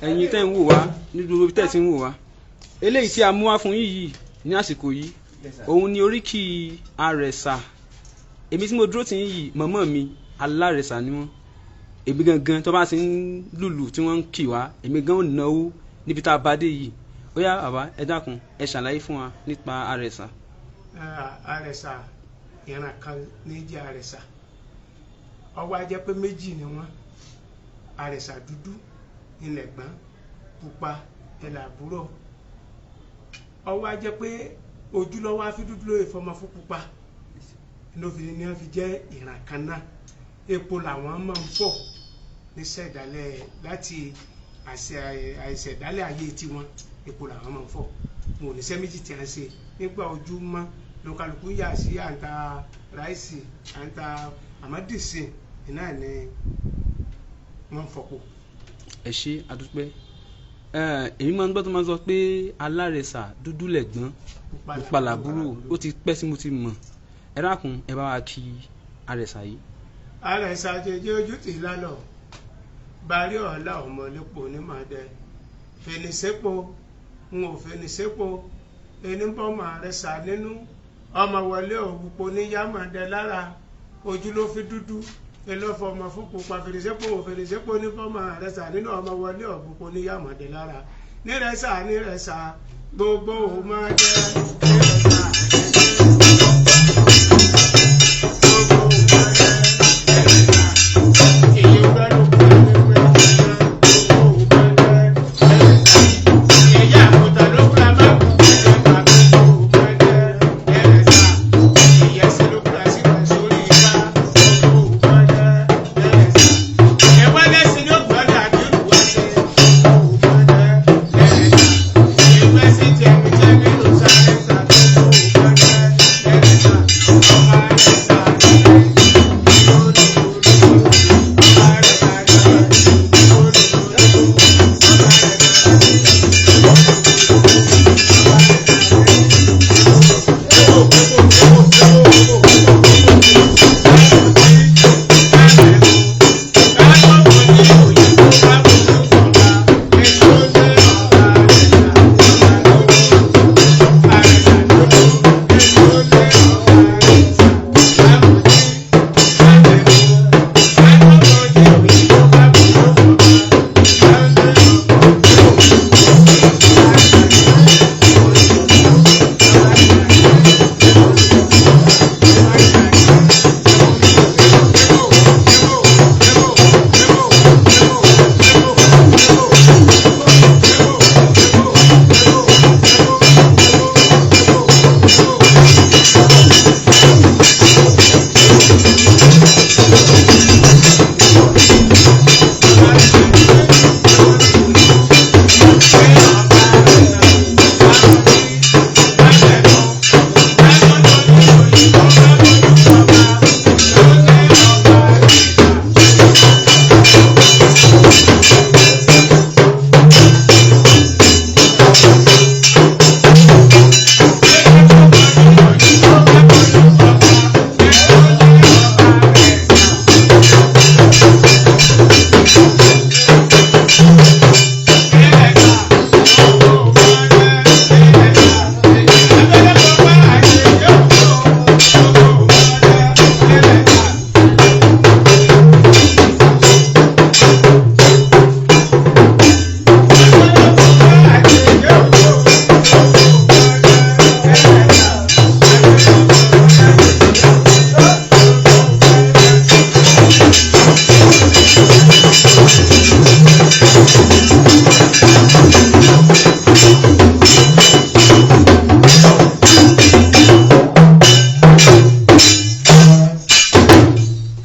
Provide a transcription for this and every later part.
Ẹ̀yin tẹ́ ń wò wá ní gbogbo ibi tẹ́ ti ń wò wá, eléyìí tí a mú wá fún yín yìí ní àsìkò yìí, òun ni oríkì Àrẹ̀sà. Èmi tí mo dúró tì yín yìí, mọ̀mọ́ mi alárẹ̀sà ni wọ́n. Èmi gangan tó bá ti ń lùlù tí wọ́n ń kì wá, èmi gan ò náwó níbi tá a bá dé yìí. Ó yá bàbá, ẹ dákun, ẹ ṣàlàyé fún wa nípa Àrẹ̀sà. Àrẹ̀sà, ìran kan ní jẹ́ Àrẹ̀sà. Ọwọ́ á jẹ́ pé méjì ni wọ́n. Àrẹ̀sà dúdú ilẹ̀gbọ́n, pupa ilẹ̀ àbúrò. Ọwọ́ á jẹ́ pé ojúlọ́wọ́ á fi dúdú lóye fọmọ fún pupa, lófin ni wọ́n fi jẹ́ ìran kan náà. Epo làwọn máa ń fọ̀ ní ṣẹ̀dálẹ̀ láti àìṣẹ̀dálẹ̀ ayé tiwọn. Epo làwọn máa ń fọ̀. Wọn ò ní iṣẹ́ méjì tí a ń ṣe nígbà ojúmọ́. Lókàlùkù yà sí à ń ta ráìsì, à ń ta àmọ́dìsìn iná ni wọ́n ń fọpo. Ẹ ṣé, adúpẹ́. Èmi máa ń gbọ́ tó máa ń sọ pé alárẹ̀sà dúdú lẹ̀gbọ́n, pupa làbúrò. Ó ti pẹ́ tí mo ti mọ̀. Ẹ dákun, ẹ bá wa kí Àrẹ̀sà yìí. Àrẹ̀sà jẹjẹ ojú tì lálọ́ barí ọ̀la ọmọlépo onímọ̀ọ́dẹ fènìsẹ́pọ̀ n ò fènìsẹ́pọ̀ ẹni bọ́ mọ̀ Àrẹ̀sà nínú ọmọ wọlé òwúpo ní yámọ̀ọ́dẹ lára ojú ló fi dúdú ẹlọ́fọ̀ ọmọ fún pupa. Fènìsẹ́pọ̀ ò fènìsẹ́pọ̀ ní bọ́ mọ̀ Àrẹ̀sà nínú ọmọ wọlé òwúpo ní yámọ̀ọ́dẹ lára. Nírẹ̀sà nírẹ̀sà gbogbo òun máa jẹ́ nírẹ̀sà gbogbo òun máa jẹ́ nírẹ̀sà. Èyí bá ló kú ẹgbẹ́ gbogbo òun máa jẹ́ nírẹ̀sà. Ìyá àkútà ló kúra má kú ẹgbẹ́ gbogbo òun máa jẹ́ nírẹ̀sà. Ìyẹ́sẹ̀ ló kúra sí rẹ̀ sórí igbá gbogbo òun máa jẹ́ nírẹ̀sà. Ẹ̀wọ́n lẹ́sìn ló gbọ́dọ̀ àdúrà wá sí gbogbo òun máa jẹ́ nírẹ̀sà. Ìwé sí tẹ̀mí tẹ̀mí ló sáré sá gbogbo òun máa jẹ́ nírẹ̀sà. Ọmọ Àrẹ̀sà nílẹ̀.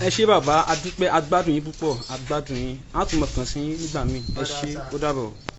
Ẹ ṣé bàbá, adúpẹ́, agbádùn yín púpọ̀, agbádùn yín. Á tún mọ̀ kàn sí yín nígbà míì. Ẹ ṣé, ó dàbọ̀.